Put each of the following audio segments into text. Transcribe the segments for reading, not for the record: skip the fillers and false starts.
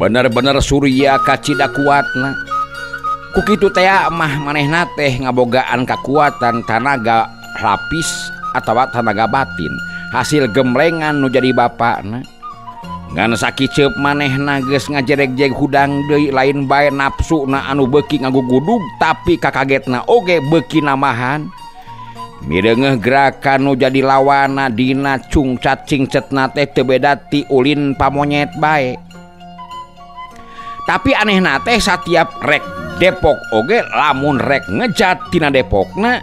Bener-bener Surya kacida kuatna. Ku kitu teh mah manehna teh ngabogaan kakuatan tanaga lapis atawa tanaga batin hasil gemblengan nu jadi bapakna. Ngan sakiceup manehna geus ngajereg-jeg hudang deui lain bae nafsuna anu beuki ngagugudug tapi kakagetna oge beuki namahan. Mireungeuh gerakan nu jadi lawana dina cungcat cingcetna teh teu beda ti ulin pamonyet bae. Tapi anehna teh satiap rek Depok oge lamun rek ngejat tina Depokna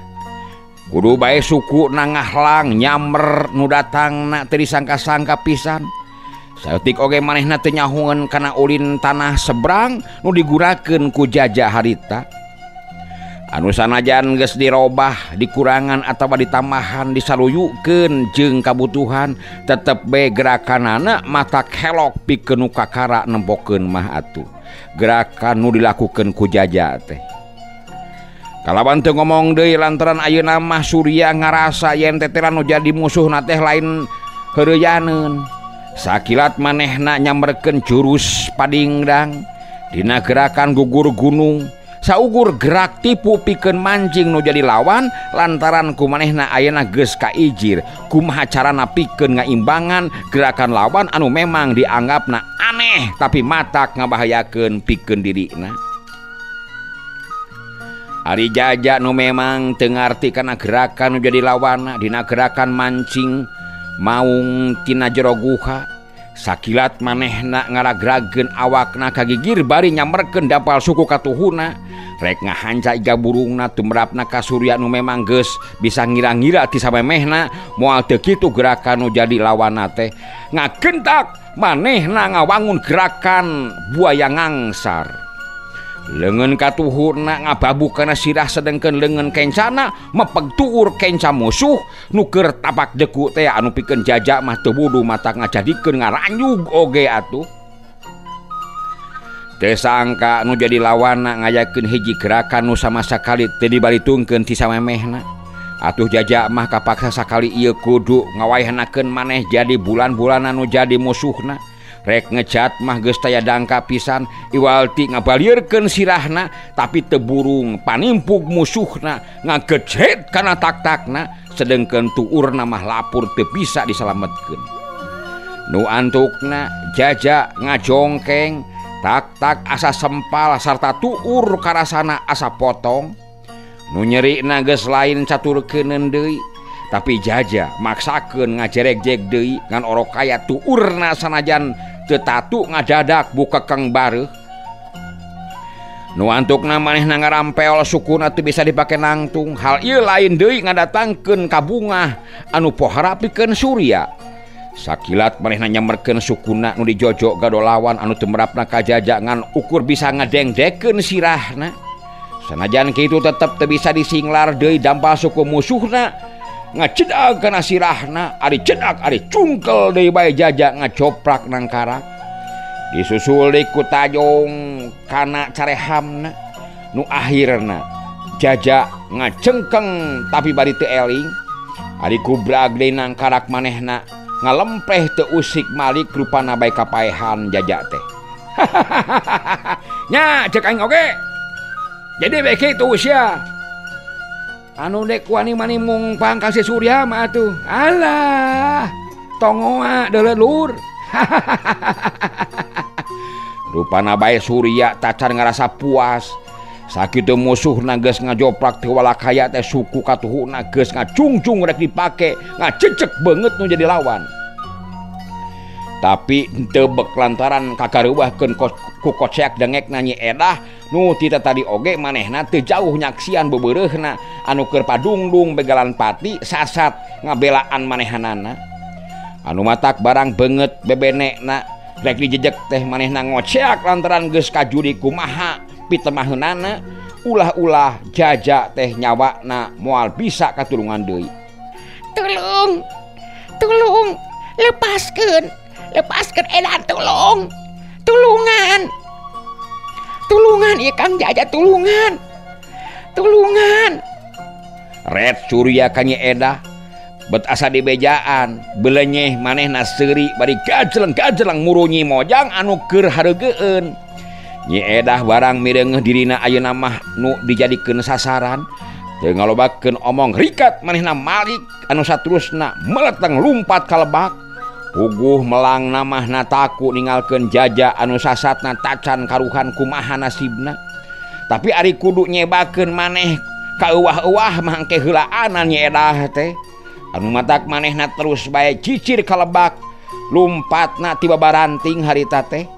kudu bae suku na ngahlang nyamber nu datangna teu disangka-sangka pisan. Saeutik oge manehna teu nyahoeun kana ulin tanah seberang nu digurakeun ku Jaja harita. Anu sanajan geus dirobah, dikurangan atawa ditambahan disaluyukeun jeung kabutuhan tetep bae gerakanana matak helok pikeun nu kakara nempokeun mah atuh. Gerakan nu dilakukeun ku Jaja teh. Kalawan teu ngomong deui lantaran ayeuna mah Surya ngarasa yen tetelan nu jadi musuhna teh lain heureuyaneun. Sakilat manehna nyamberkeun jurus padingdang dina gerakan gugur gunung saugur gerak tipu pikeun mancing nu jadi lawan lantaran ku manehna ayeuna geus kaijir kumaha carana pikeun ngaimbangan gerakan lawan anu memang dianggapna aneh tapi matak ngabahayakeun pikeun dirina. Ari Jaja nu memang teu ngarti kana gerakan nu jadi lawanna dina gerakan mancing maung tina jero guha sakilat manehna ngaragrageun awakna kagigir bari nyamberkeun dapal suku katuhuna rek ngahanca iga burungna tumrapna ka Surya nu memang geus bisa ngira-ngira ti samemehna moal teu kitu gerakan nu jadi lawanna teh ngagentak manehna ngawangun gerakan buaya ngangsar. Leungeun katuhurna ngababu kana sirah sedengkeun leungeun kencana mepeg tuur kenca musuh nu keur tapak deku teh anu pikeun Jaja mah teu wudu matak ngajadikeun ngaranyug oge atuh. Teu sangka nu jadi lawanna ngayakeun hiji gerakan nu sama sakali teu dibalitungkeun ti samemehna. Atuh Jaja mah kapaksa sakali ieu kudu ngawaehnakeun maneh jadi bulan-bulanan nu jadi musuhna. Rek ngejat mah geus taya dangka pisan iwal ti ngabalieurkeun sirahna tapi teu burung panimpug musuhna ngagejet kana tak-takna sedengkeun tuurna mah lapur teu bisa disalametkeun. Nu antukna Jaja ngajongkeng tak-tak asa sempal sarta tuur karasana asa potong. Nu nyerina geus lain caturkeuneun deui tapi Jaja maksakeun ngajereg-jeg deui ngan orok kaya tuurna sanajan teu tatu ngadadak bukekeng bareuh. Nu antukna manehna ngarampeol sukuna teu bisa dipake nangtung. Hal ieu lain deui ngadatangkeun kabungah anu pohara pikeun Surya. Sakilat manehna nyamberkeun sukuna nu dijojok gadolawan anu tumrapna ka Jaja ngan ukur bisa ngadengdekeun sirahna. Sanajan kitu tetep teu bisa disinglar deui dampal suku musuhna. Ngacedak kana sirahna ari cedak ari cungkel deui bae Jaja ngacoprak nangkarak disusul deui ku tajong kana carehamna nu akhirna Jaja ngacengkeng tapi bari teu eling ari kubrag deui nangkarak manehna ngalempeh teu usik malik rupana bae kapaehan Jaja teh. Nya ceuk aing oge jadi bae kitu sia anu dek wani mani mungpang ka si Surya mah atuh. Alah, tongoa deuleu lur. Rupana bae Surya tacan ngarasa puas. Sakitu musuhna geus ngajoprak teu walakaya teh suku katuhuna geus ngacungcung rek dipake, ngacecek beungeut nu jadi lawan. Tapi teu bek lantaran kagareuwahkeun ku koceak dengekna Nyi Edah nu ti tadi oge manehna teu jauh nyaksian beubeureuhna anu keur padungdung begalan pati sasat ngabelaan manehanana. Anu matak barang beungeut bebenekna rek dijejek teh manehna ngoceak lantaran geus kajuri kumaha pitemaheunana ulah-ulah Jaja teh nyawakna moal bisa katulungan deui. Tulung, tulung, lepaskeun, lepaskeun Edah tulung, tulungan. Tulungan ieu Kang Jaja tulungan. Tulungan. Red Surya ka Nyi Edah Bet asa dibejaan belenyeh manehna seuri bari gajeleng-gajeleng murunyi mojang anu keur hareugeun. Nyi Edah barang mireungeuh dirina ayeuna mah nu dijadikeun sasaran. Teu ngalobakeun omong rikat manehna malik anu saterusna meleteng lumpat ka lebak. Puguh melang namahna taku ningalkeun jaja anu sasatna tacan karuhan kumaha nasibna. Tapi ari kudu nyebakeun maneh ka euwah-euwah mah engke heulaanan Nyi Edah teh. Anu matak manehna terus bae cicir ka lebak, lumpatna ti babaranting harita teh.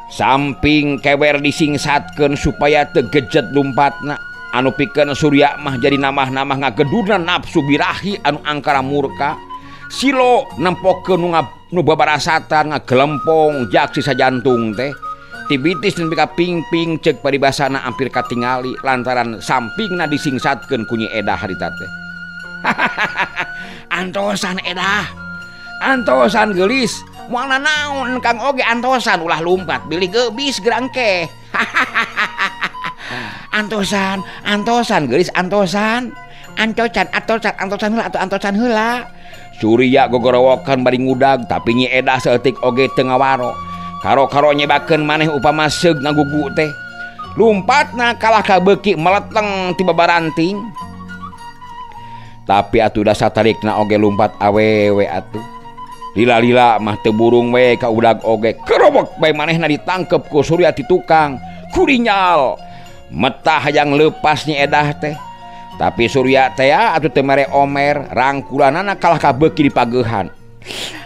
Samping kewer disingsatkeun supaya teu gejet lumpatna. Anu pikeun Surya mah jadi namah-namah ngagedurna nafsu birahi anu angkara murka. Silo nempokeun nu babarasatan ngagelempong jak sisa jantung teh. Tibitis nepi ka pingping ceuk paribasana ampir katingali lantaran sampingna disingsatkeun ku Nyi Edah harita teh. Antosan Edah, antosan geulis, moal nanaon Kang oge antosan ulah lumpat bilih geubis gerangke. Antosan, antosan geulis antosan. Antocan, antocan, antosan heula atuh antosan heula. Surya gogorowokan bari ngudag tapi Nyi Edah saeutik oge teu ngawaro. Karo-karo nyebakeun maneh upama seug ngagugu teh. Lumpatna kalah ka beuki meleteng ti babaranting. Tapi atuh da satarikna oge lumpat awewe atuh. Lila-lila mah teu burung we ka udag oge kerobok bae manehna ditangkep ku Surya ti tukang. Kurinyal metah hayang leupas Nyi Edah teh. Tapi Surya teh atuh teu mere omer, rangkulanana kalah ka beuki dipageuhan.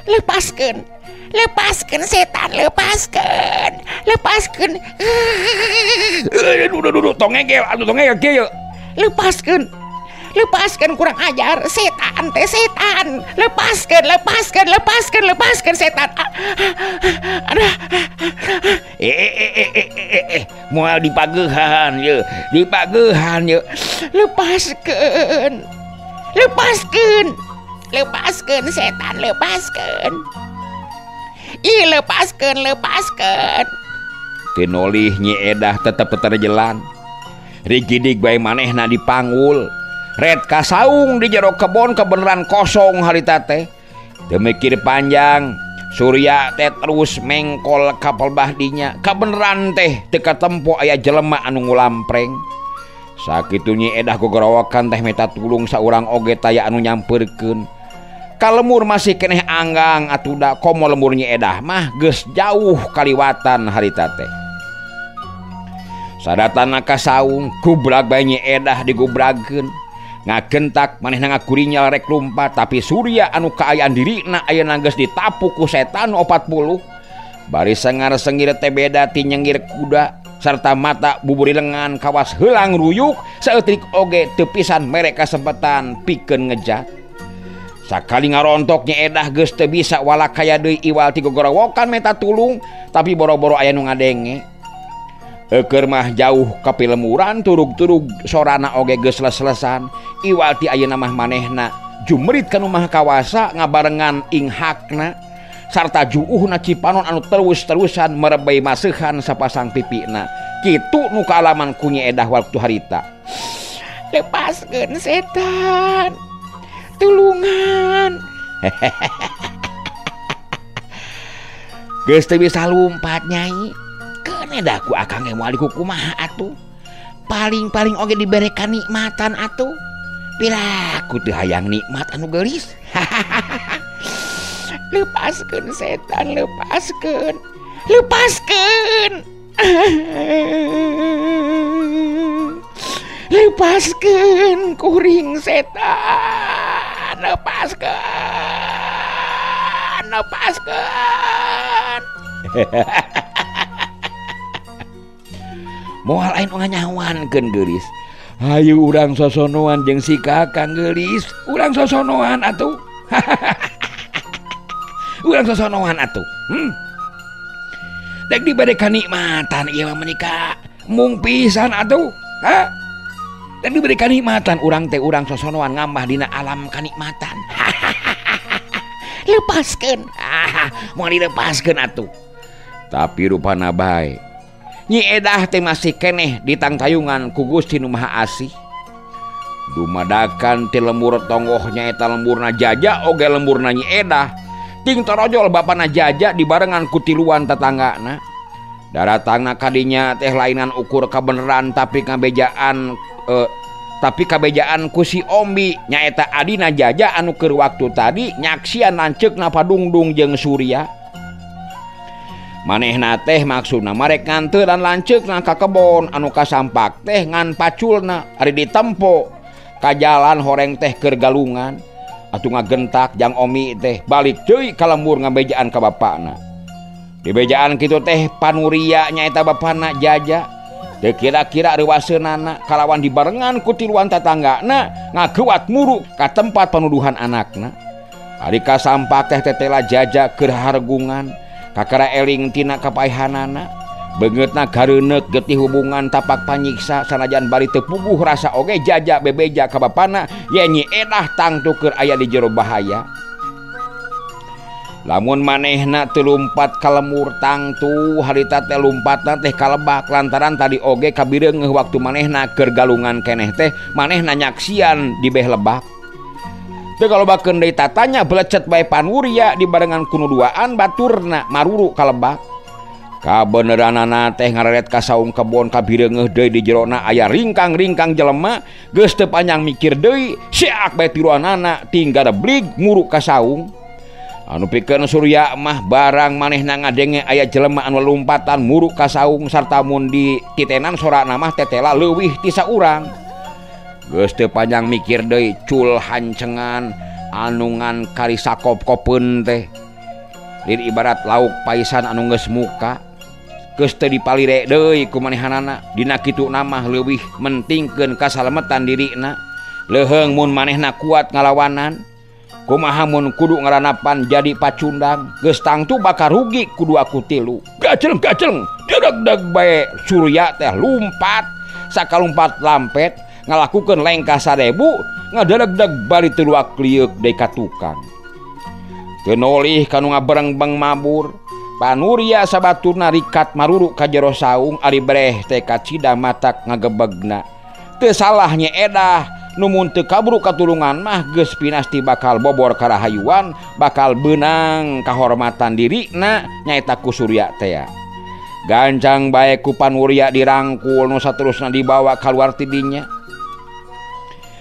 Lepaskeun. Lepaskeun setan, lepaskeun. Lepaskeun. Duh, tong ngegel atuh tong ngegel kieu. Lepaskeun. Lepaskeun kurang ajar, setan teh setan. Lepaskeun, lepaskeun, lepaskeun, lepaskeun setan. Aduh. Moal dipageuhan ye, dipageuhan ye. Lepaskeun. Lepaskeun. Lepaskeun setan, lepaskeun. Ih, lepaskeun, lepaskeun. Tinolih Nyi Edah tetep teterjelan. Rigidig bae manehna dipanggul. Red kasaung di jero kebon kebeneran kosong harita teh. Teu mikir panjang, Surya teh terus mengkol kapal bahdinya. Kabeneran teh teu katempo aya jelema anu ngulampreng. Sakitu Nyi Edah gogorowokan teh meta tulung saurang oge taya anu nyampeurkeun. Kalemur masih keneh anggang atuh da komo lemur Nyi Edah mah geus jauh kaliwatan harita teh. Sadatana ka saung gubrag bae Nyi Edah digubragkeun. Ngagentak manehna ngakurinyal rek lumpat tapi Surya anu kaayaan dirina ayeuna geus ditapuk ku setan 40. Bari sengar-sengir teh beda ti nyengir kuda sarta mata buburi lengan kawas heulang ruyuk saeutik oge teu pisan mere kasempatan pikeun ngejat. Sakali ngarontok Nyi Edah geus teu bisa walakaya deui iwal ti gogorowokan meta tulung tapi boro-boro aya nu ngadenge. Eukeur mah jauh ka pilemuran turug-turug sorana oge geus les-lesan iwal ti ayeuna mah manehna jumrit ka nu maha kawasa ngabarengan ing hakna sarta juuhna Cipanon anu terus-terusan merebei maseuhan sapasang pipina. Kitu nu kaalaman ku Nyi Edah waktu harita. Lepaskeun setan. Tulungan. Geus teu bisa lumpat Nyai. Keun da ku akang ge moal dikukumaha atuh. Paling-paling oge dibere kanikmatan atuh. Piraku teu hayang nikmat anu geulis. Lepaskeun setan, lepaskeun. Lepaskeun. Lepaskeun kuring setan. Lepaskeun. Lepaskeun. Moal aing nganyawankeun geulis. Hayu urang sosonoan jeung si Kakang geulis. Urang sosonoan atuh. Urang sosonoan atuh. Dek dibere kanikmatan ieu mah menika mung pisan atuh. Ha? Dek dibere kanikmatan urang teh urang sosonoan ngambah dina alam kanikmatan. Lepaskeun. Moal dilepaskeun atuh. Tapi rupana bae Nyi Edah teh masih keneh ditangtayungan ku Gusti Nu Maha Asih. Dumadakan ti lembur tonggoh nyaeta lemburna Jaja oge lemburna Nyi Edah. Ting torojol bapana Jaja dibarengan ku tiluan tatanggana. Daratangna kadinya teh lainan ukur kabeneran tapi ngabejaan tapi kabejaan ku si Ombi nyaeta adina Jaja anu keur waktu tadi nyaksian lanceukna Padungdung jeung Surya. Manehna teh maksudna marek nganteran lanceukna ka kebon anu kasampak teh ngan paculna ari ditempo ka jalan horeng teh keur galungan. Atuh ngagentak jang Omi teh balik deui ka lembur ngabejaan ka bapakna. Dibejaan kitu teh Panuria nyaeta bapana Jaja. Teu kira-kira reuwaseunana kalawan dibarengan ku tiluan tatanggana ngageuwat muru ka tempat panuduhan anakna. Ari kasampak teh tetela Jaja keur hargungan kakara eling tina kapaehanana. Beungeutna gareuneuk getih hubungan tapak panyiksa sanajan bari teu puguh rasa oge Jaja bebeja ka bapana yen Nyi Edah tangtu keur aya di jero bahaya. Lamun manehna teu lumpat ka lemur tangtu harita teh lumpatna teh ka lebak lantaran tadi oge kabireungeuh waktu manehna keur galungan keneh teh manehna nyaksian di beh lebak. Teu kalobakeun deui tatanya belecet bae Panuria dibarengan ku nu duaan baturna maruru ka lebak. Kabeneranana teh ngareret ka saung kebon kabireungeuh deui di jerona aya ringkang-ringkang jelema geus teu panjang mikir deui siak bae tiruanana tinggal blig muru ka saung. Anu pikeun Surya mah barang manehna ngadenge aya jelema anu lompatan muru ka saung sarta mun di titenan sorana mah tetela leuwih ti saurang. Geus teu panjang mikir deui cul hancengan anu ngan kari sakop-kopeun teh. Lir ibarat lauk paisan anu geus muka. Geus teu dipalire deui ku manehanana dina kitu mah leuwih mentingkeun kasalametan dirina. Leuheung mun manehna kuat ngalawanan. Kumaha mun kudu ngaranapan jadi pacundang geus tangtu bakal rugi kudu aku tilu. Gajleng-gajleng dedeg-deg bae Surya teh lumpat sakalumpat lampet ngalakukeun lengkah 1000 ngadedeg-deg bari teu luak lieuk deui ka tukang. Teu nolih kanu ngaberengbeng mabur. Panuria sabaturna rikat maruru ka jero saung ari breh teh kacida matak ngagebegna. Teu salah Nyi Edah numun teu kaburu katulungan mah geus pinasti bakal bobor karahayuan bakal beunang kahormatan dirina nyaeta ku Surya tea. Gancang bae ku Panuria dirangkul nu saterusna dibawa kaluar ti dinya.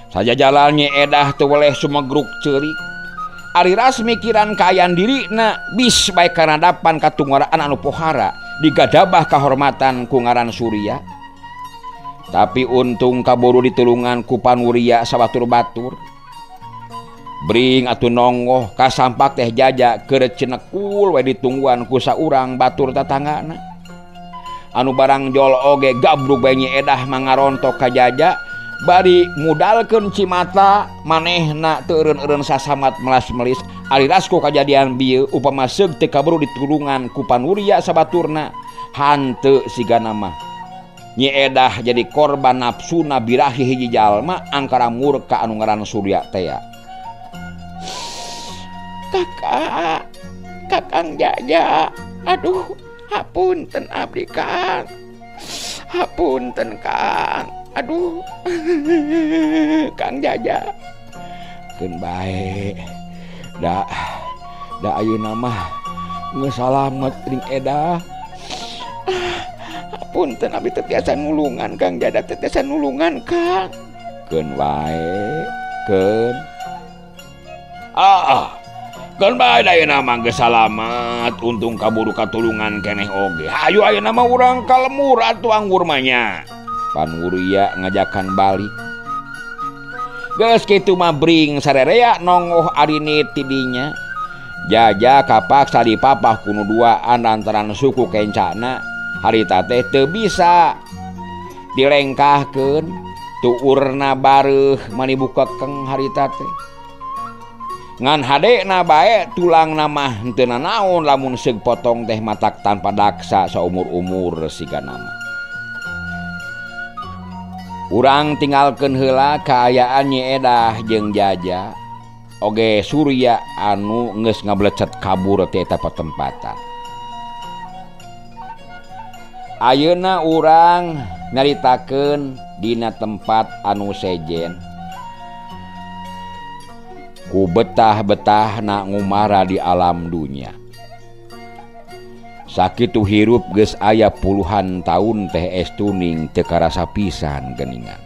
Sajajalan Nyi Edah teu weleh sumegruk ceurik. Ari ras mikiran kaayaan dirina bis bae kanadapan katunggaraan anu pohara digadabah kahormatan ku ngaran Surya. Tapi untung kaburu ditulungan ku Panuria sabatur-batur. Bring atuh nonggoh kasampak teh Jaja keur cenekul we ditungguan ku saurang batur tatanggana. Anu barang jol oge gabrug bae Nyi Edah mangarontok ka Jaja bari mudalkeun cimata manehna teu eureun-eureun sasamat melas-melis. Ari ras ku kajadian bieu upama seug teu kaburu ditulungan ku Panuria sabaturna hanteu sigana mah. Nyi Edah jadi korban nafsuna birahi hiji jalma angkara murka anu ngaran Surya tea. Kakak, Kakang Jaja, aduh, hapunten abdi Kang. Hapunten Kang. Aduh, Kang Jaja. Keun bae. Da da ayeuna mah geus salamet ring Edah. Punten abdi teu tiasa nulungan Kang Jaja, teu tiasa nulungan Kang. Keun wae, keun. Keun bae da ayeuna mah geus salamet, untung kaburu katulungan keneh oge. Hayu ayeuna mah urang ka lemur atuh anggur mah nya. Panuria ngajakan balik. Geus kitu mah bring sarerea nongoh arini ti dinya. Jaja kapaksa dipapah ku nu duaan lantaran suku kencana. Harita teh teu bisa dilengkahkeun tuurna bareuh manibu kekeng harita teh. Ngan hadena bae tulangna mah henteu nanaon lamun seug potong teh matak tanpa daksa saumur-umur sigana mah. Urang tinggalkeun heula kaayaan Nyi Edah jeung Jaja oge Surya anu geus ngablecet kabur ti eta patempatan. Ayeuna urang nyaritakeun dina tempat anu sejen. Ku betah-betahna ngumara di alam dunya. Sakitu hirup geus aya puluhan taun teh Estuning teu karasa pisan geuningan.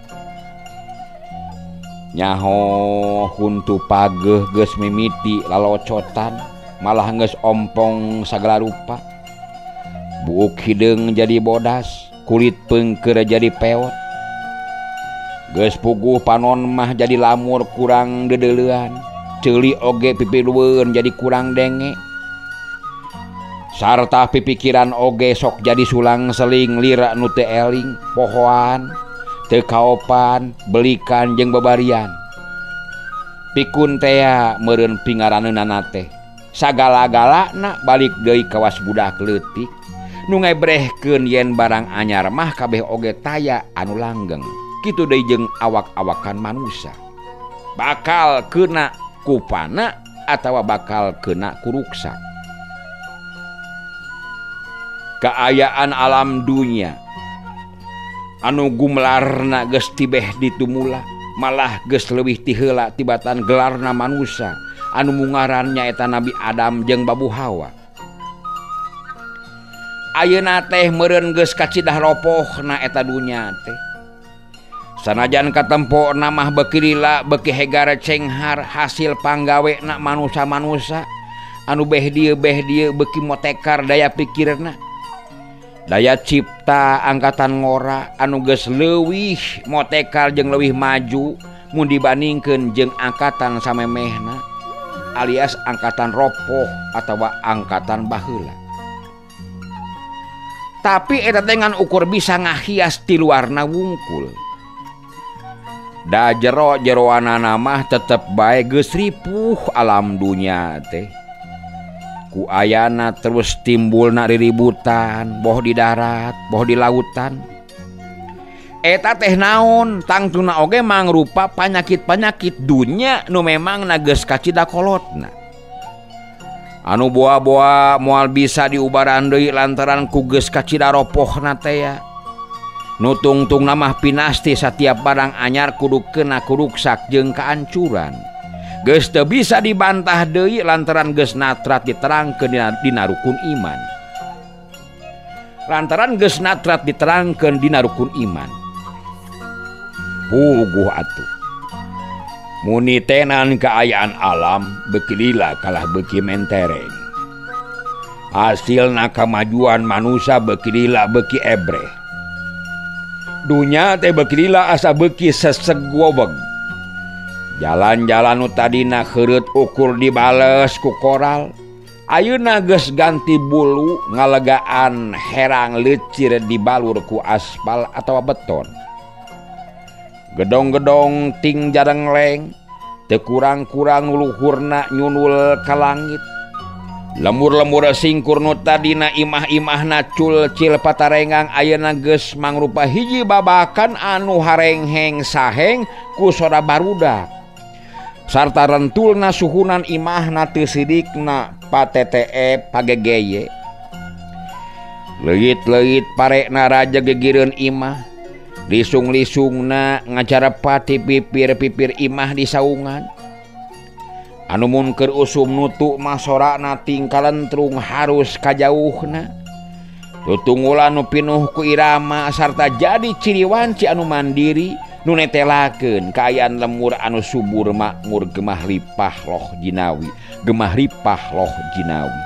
Nyaho huntu pageuh geus mimiti lalocotan, malah geus ompong sagala rupa. Buuk hideung jadi bodas, kulit peungkeur jadi peot. Geus puguh panon mah jadi lamur kurang deudeulean, ceuli oge pipilueun jadi kurang denge. Sarta pipikiran oge sok jadi sulang seling lira nu teu eling, pohoan, teu kaopan, belikan jeung babarian. Pikun tea meureun pingaraneunana teh. Sagala-galana balik deui kawas budak leutik. Nu ngebrehkeun yen barang anyar mah kabeh oge taya anu langgeng. Kitu deui jeung awak-awakan manusia. Bakal kena kupana atawa bakal kena kuruksa. Kaayaan alam dunya anu gumlarna geus tibeh ditumula malah geus leuwih ti heula tibatan gelarna manusia anu mungaran nyaeta Nabi Adam jeung Babu Hawa. Ayeuna teh meureun geus kacidah ropohna eta dunya teh. Sanajan katempona mah beuki lila beuki hegar cenghar hasil panggawena manusa-manusa anu beh dieu beuki motekar daya pikirna. Daya cipta angkatan ngora anu geus leuwih motekar jeung leuwih maju mun dibandingkeun jeung angkatan samemehna alias angkatan ropoh atawa angkatan baheula. Tapi eta teh ngan ukur bisa ngahias ti luarna wungkul. Da jero-jeroanana mah tetep bae geus ripuh alam dunya teh. Ku ayana terus timbulna riributan boh di darat boh di lautan. Eta teh naon tangtuna oge mangrupa panyakit-panyakit dunya nu memang geus kacida kolotna. Anu boa-boa moal bisa diubaran deui lantaran ku geus kacida ropohna teh ya. Nu tungtungna mah pinasti satiap barang anyar kudu kena kuruksak jeung kaancuran. Geus teu bisa dibantah deui lantaran geus natrat diterangkeun dina rukun iman. Lantaran geus natrat diterangkeun dina rukun iman. Puguh atuh. Munitenan kaayaan alam beuki lila kalah beuki mentereng. Hasilna kamajuan manusia beuki lila beuki ebreh. Dunya teh beuki lila asa beuki seseg woweg. Jalan-jalan nu tadina heureut ukur dibales ku koral, ayeuna geus ganti bulu ngalegaan herang leucir dibalur ku aspal atawa beton. Gedong-gedong ting jarengleng, teu kurang-kurang luhurna nyunul ka langit. Lemur-lemur singkur nu tadina imah-imahna culcil patarengang ayeuna geus mangrupa hiji babakan anu harengheng saheng ku sora barudak. Sarta rentulna suhunan imahna teu sidikna pattee pagegeye. Leuit-leuit parekna raja gegireun imah, lisung-lisungna ngacarepati pipir-pipir imah di saungan. Anu mun keur usum nutu mah sorana tingkalentrung harus kajauhna. Tutunggulan nu pinuh ku irama sarta jadi ciri wanci anu mandiri nu netelakeun kaayaan lemur anu subur makmur gemah ripah loh jinawi, gemah ripah loh jinawi.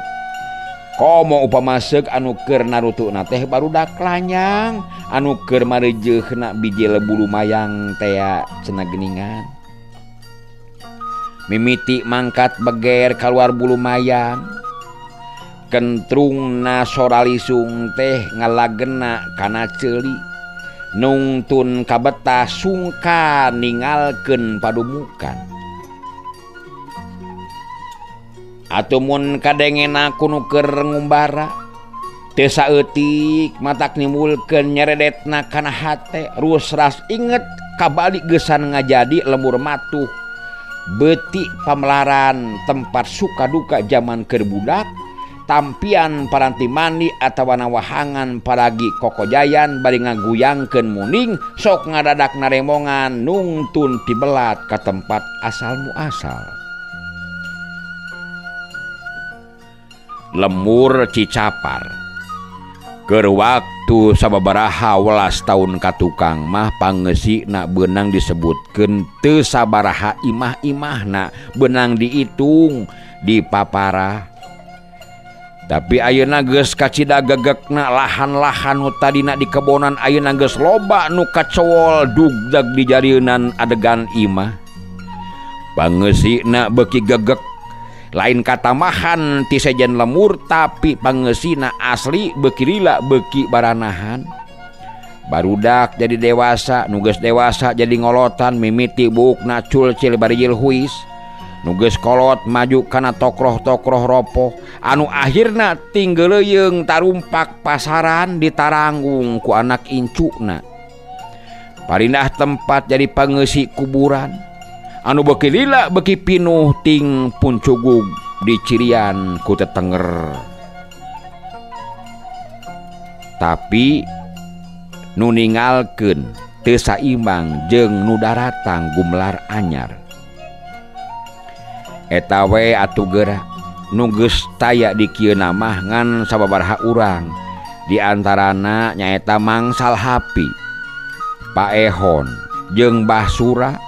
Komo upama seuk anu keur narutuna teh barudak lanyang, anu keur mareujeuhna biji lebu lumayang tea cenah geuningan. Mimiti mangkat beger kaluar bulu mayang. Kentrungna sora lisung teh ngalagena kana ceuli. Nungtun kabetah sungkan ningalkeun padumukan. Atumun kadengena ku nu keur ngumbara, teu saeutik matak nimbulkeun nyeredetna kana hate, rusras inget kabalik geusan ngajadi lemur matuh. Beuti pamelaran tempat suka duka zaman keur budak, tampian paranti mandi atawa nawahangan paragi kokojayan bari ngaguyangkeun muning sok ngadadak naremongan nungtun tibelat ka tempat asal muasal. Lembur Cicapar. Keur waktu sababaraha welas taun ka tukang mah pangeusina beunang disebutkeun teu sabaraha imah-imahna beunang diitung di paparah. Tapi ayeuna geus kacida gegekna lahan-lahan nu tadina di kebonan ayeuna geus loba nu kacowol dugdag di jarieunan adegan imah. Pangeusina beuki gegek lain katamahan ti sejen lemur tapi pangeusina asli beuki lila beuki baranahan. Barudak jadi dewasa, nu geus dewasa jadi ngolotan mimiti buukna culcil bari jilhuis. Nu geus kolot maju kana tokroh-tokroh ropoh anu akhirna tinggeleuyeng tarumpak pasaran ditaranggung ku anak incuna. Parindah tempat jadi pangeusi kuburan anu beuki lila beuki pinuh ting puncugug di cirian ku tetenger. Tapi nu ningalkeun teu saimbang jeung nu daratang gumelar anyar. Eta we atuh geura nu geus taya di kieu mah ngan sababaraha urang di antarana nyaeta Mang Salhapi, Pak Ehon jeung Bah Sura.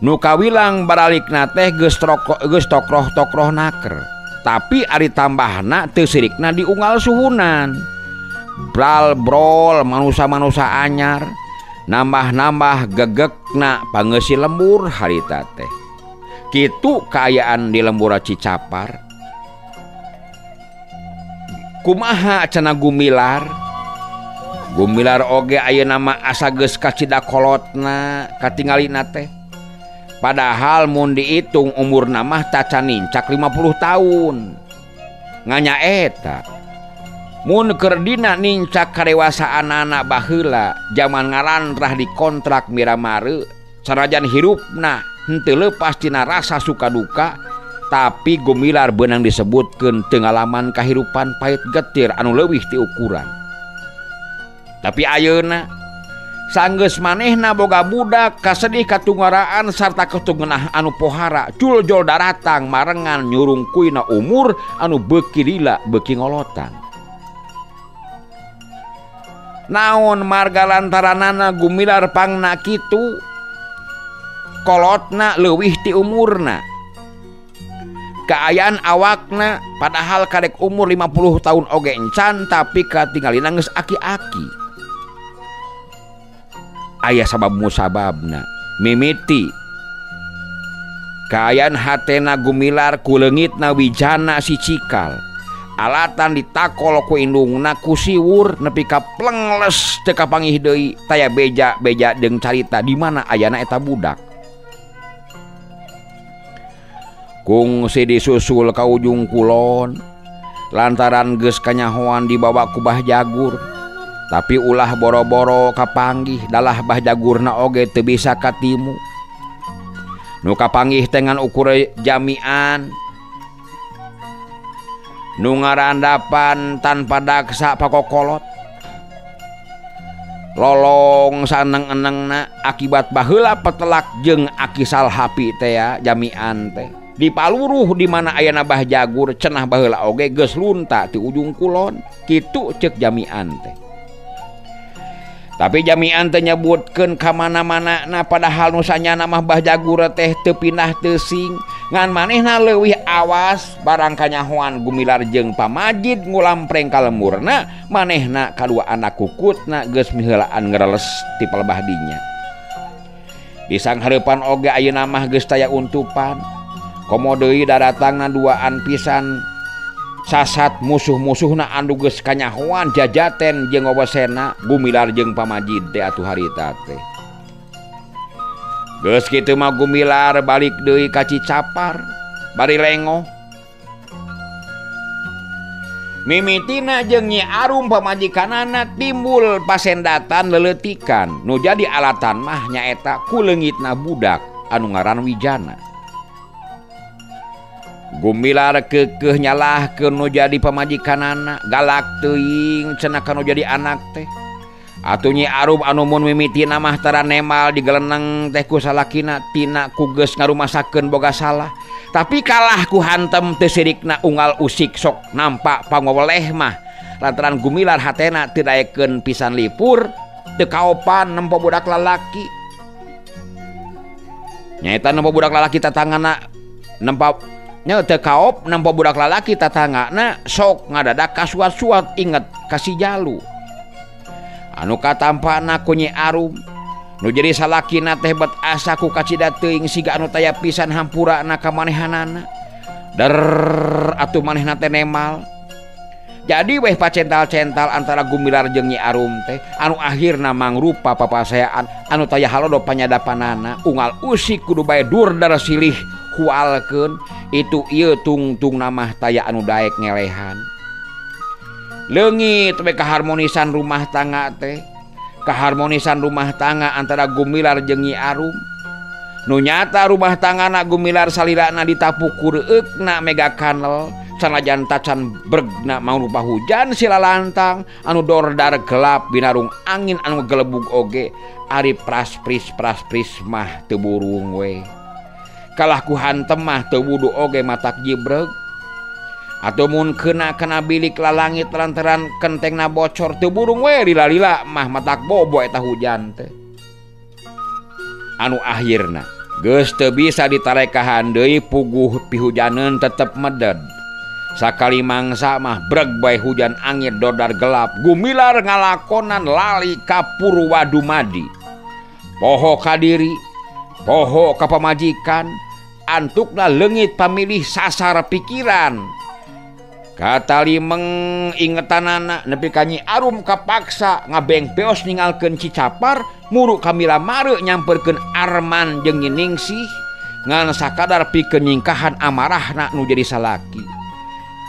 Nu kawilang baralikna teh geus tokroh-tokroh naker, tapi ari tambahna teu sirikna diunggal suhunan. Bral brol manusa-manusa anyar, nambah-nambah gegekna pangeusi lembur harita teh. Kitu kaayaan di lembur Cicapar. Kumaha cenah Gumilar? Gumilar oge ayeuna mah asa geus kacida kolotna katingalina teh. Padahal mun diitung umurna mah tacan nincak 50 tahun. Nganya eta. Mun keur dina nincak kadewasaanana baheula jaman ngarantrah dikontrak miramare sanajan hirupna henteu leupas tina rasa suka duka, tapi Gumilar beunang disebutkeun teu ngalaman kahirupan pahit getir anu leuwih ti ukuran. Tapi ayeuna sanggeus manehna boga budak kasedih katungaraan sarta ketungenah anu pohara culjol daratang marengan nyurung kuina umur anu beuki lila beuki ngolotan. Naon marga lantaranana Gumilar pangna kitu kolotna leuwih ti umurna. Kaayaan awakna padahal karek umur 50 tahun oge encan tapi katingalina geus aki-aki. Aya sabab musababna mimiti kaayaan hatena Gumilar ku leungitna wijana si cikal alatan ditakol ku indungna ku siwur nepi ka plengles teu kapanggih deui taya beja-beja jeung carita di mana ayana eta budak. Kungsi disusul ka ujung kulon lantaran geus kanyahoan dibawa ku Bah Jagur. Tapi ulah boro-boro kapanggih dalah Bah Jagurna oge teu bisa katimu. Nu kapanggih teh ngan ukur jamian. Nu ngarandapan tanpa daksa pakokolot. Lolong saneng-enengna akibat baheula petelak jeung Aki Salhapi teh ya jamian teh. Dipaluruh di mana ayana Bah Jagur cenah baheula oge geus lunta ti ujung kulon. Kitu ceuk jamian teh. Tapi jamian teh nyebutkeun ka mana-mana na padahal nu sanyana mah Bah Jagur teh teu pindah teu sing ngan manehna leuwih awas barang kanyahoan Gumilar jeung pamajid ngulampreng ka lemurna manehna kadua anak kukutna geus miheulaan ngereles ti palebah dinya. Di sanghareupan oge ayeuna mah geus taya untupan. Komo deui daratangna duaan pisan sasat musuh-musuhna anu geus kanyahoan jajaten jeung wewesena Gumilar jeung pamajid teh atuh harita teh. Geus kitu mah Gumilar balik deui ka Cicapar bari lengoh. Mimitina jeung Nyi Arum pamajikanana timbul pasendatan leleutikan nu jadi alatan mah nyaeta ku leungitna budak anu ngaran Wijana. Gumilar keukeuh nyalahkeun nu jadi pamajikanana galak teuing cenah ka nu jadi anak teh. Atuh Nyi Arum anu mun mimitina mah tara nemal digeleneng teh ku salakina tina ku geus ngarumasakeun boga salah. Tapi kalah ku hantem teu sirikna unggal usik sok nampak pangweleh mah lantaran Gumilar hatena teu daekeun pisan lipur teu kaopan nempo budak lalaki. Nyaeta nempo budak lalaki tatangana nempo nya teu kaop nempo budak lalaki tatangana sok ngadadak kasuat-suat inget ka si Jalu. Anu katampana ku Nyi Arum nu jadi salakina teh bet asa ku kacida teuing siga anu taya pisan hampurana ka manehanana. Der atuh manehna teh nemal. Jadi weh pacental-cental antara Gumilar jeung Nyi Arum teh anu akhirna mangrupa papaseaan anu taya halodo panyadapanana unggal usik kudu bae durdar silih hualkeun itu ieu tungtung namah taya anu daek ngelehan. Leungit we kaharmonisan rumah tangga teh. Keharmonisan rumah tangga antara Gumilar jeung Nyi Arum. Nu nyata rumah tanggana Gumilar salilana ditapuk kureukna mega kanel sanajan tacan bregna mangrupa hujan sila lantang anu dordar gelap binarung angin anu gelebug oge ari praspris praspris mah teu burung we. Kalah ku hantem mah teu wudu oge matak jibreg. Atau mun kena kana bilik lalangit lantaran kentengna bocor teu burung we lila-lila mah matak bobo eta hujan teh. Anu akhirna geus teu bisa ditarekahan deui puguh pihujaneun tetep meded. Sakali mangsa mah breg bae hujan angin dordar gelap Gumilar ngalakonan lali ka Purwadumadi. Poho ka diri, poho ka pamajikan, antukna leungit pamilih sasar pikiran. Katali mengingetanana nepi ka Nyi Arum kapaksa ngabeng beos ningalkeun Cicapar muru kamila mare nyamperkeun Arman jeung Nyi Ningsih ngan sakadar pikeun nyingkahan amarahna nu jadi salaki.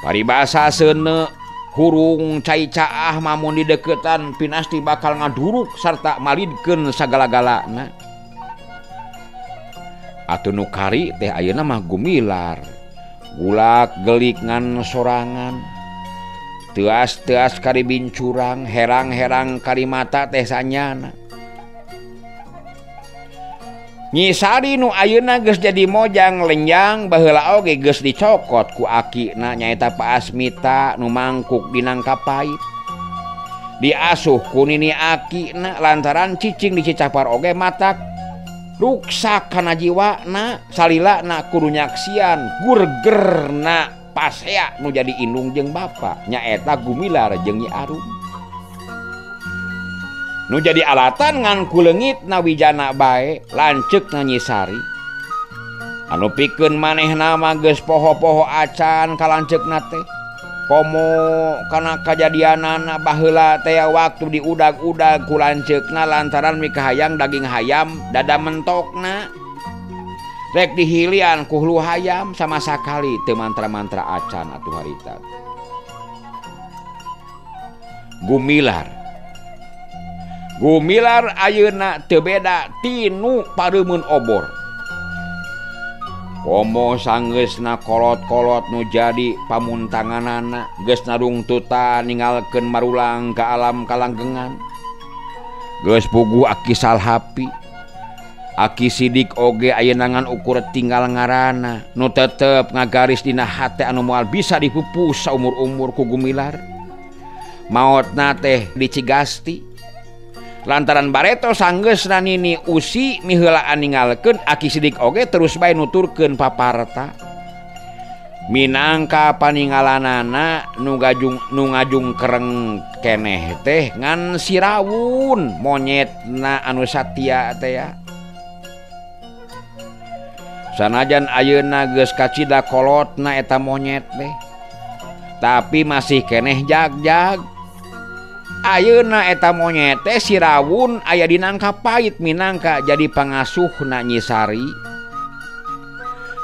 Paribasa seuneu hurung cai caah mamun dideukeutan pinasti bakal ngaduruk sarta malidkeun sagala-galana. Atuh nu kari teh ayeuna mah Gumilar. Gulak gelik ngan sorangan teas-teas kari bincurang herang-herang kari mata teh sanyana. Nyi Sari nu ayeuna geus jadi mojang lenjang baheula oge geus dicokot ku akina nyaeta Pak Asmita nu mangkuk dinangka pait. Diasuh ku nini akina lantaran cicing di Cicapar oge matak ruksak kana jiwana salilana kudu nyaksian gurgerna pasea nu jadi indung jeung bapa nyaeta Gumilar jeung Nyi Arum. Nu jadi alatan ngan kuleungitna wijana bae lanceukna Nyi Sari. Anu pikeun manehna mah geus poho-poho acan ka lanceukna teh. Komo kana kajadianana baheula teh waktu diudag-udag ku lanceukna lantaran mikahayang daging hayam dada mentokna. Rek dihilian ku hulu hayam sama sakali teu mantra-mantra acan atuh harita. Gumilar ayeuna teu beda tinu pareumeun obor. Komo sanggeusna kolot-kolot nu jadi pamuntanganana geus narungtutan ninggalkeun marulang ka alam kalanggengan. Geus puguh Aki Salhapi, Aki Sidik oge ayeuna ngan ukur tinggal ngaranna nu tetep ngagaris dina hate anu moal bisa dipupus saumur-umur ku Gumilar. Maotna teh di Cigasti. Lantaran bareto sanggeusna nini usi miheulaan ninggalkeun Aki Sidik oge terus bae nuturkeun paparta. Minangka paningalanana nu ngajung kereng keneh teh ngan sirawun monyetna anu satia teh ya. Sanajan ayeuna geus kacida kolotna eta monyet teh, tapi masih keneh jag-jag. Ayeuna eta monyet teh sirawun aya di nangka pait minangka jadi pangasuhna Nyi Sari.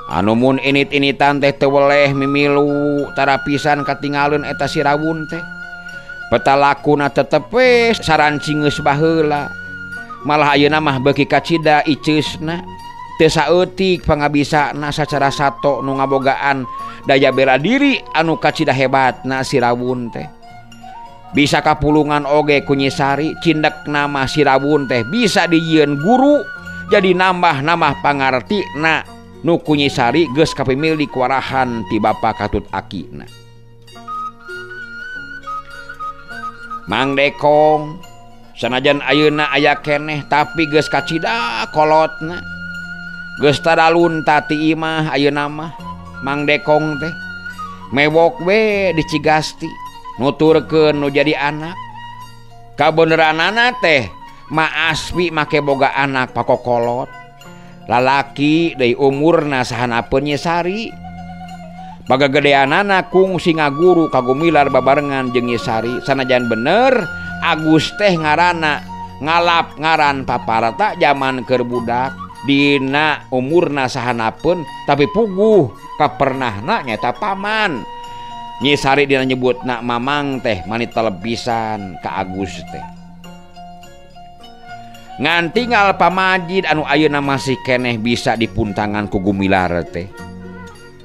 Anu mun init-initan teh teu weleh mimilu tara pisan katingaleun eta sirawun teh. Petalakuna tetep we sarancingeus baheula. Malah ayeuna mah beuki kacida iceusna. Teu saeutik pangabisana sacara sato nu ngabogaan daya bela diri anu kacida hebatna sirawun teh. Bisa kapulungan oge ku Nyi Sari cindek nama sirawun teh bisa dijieun guru jadi nambah-nambah pangartina Nu ku Nyi Sari geus kapimilik warahan ti bapa katut akina. Mang Dekong sanajan ayeuna aya keneh tapi geus kacida kolotna. Geus tadalunta ti imah ayeuna mah Mang Dekong teh mewok we di Cigasti nuturkeun nu jadi anak. Kabeneranana teh Ma Aspi make boga anak pakokolot. Lalaki deui umurna sahanapeun Nyi Sari. Bagagedeanana kungsi ngaguru ka Gumilar babarengan jeung Nyi Sari. Sanajan bener Agus teh ngaranna ngalap ngaran paparata jaman keur budak. Dina umurna sahanapeun tapi puguh kapernahna nyaeta paman. Nyi Sari dina nyebutna mamang teh manit telebisan ka Agus teh. Ngan tinggal pamajid anu ayeuna masih keneh bisa dipuntangan ku Gumilar teh.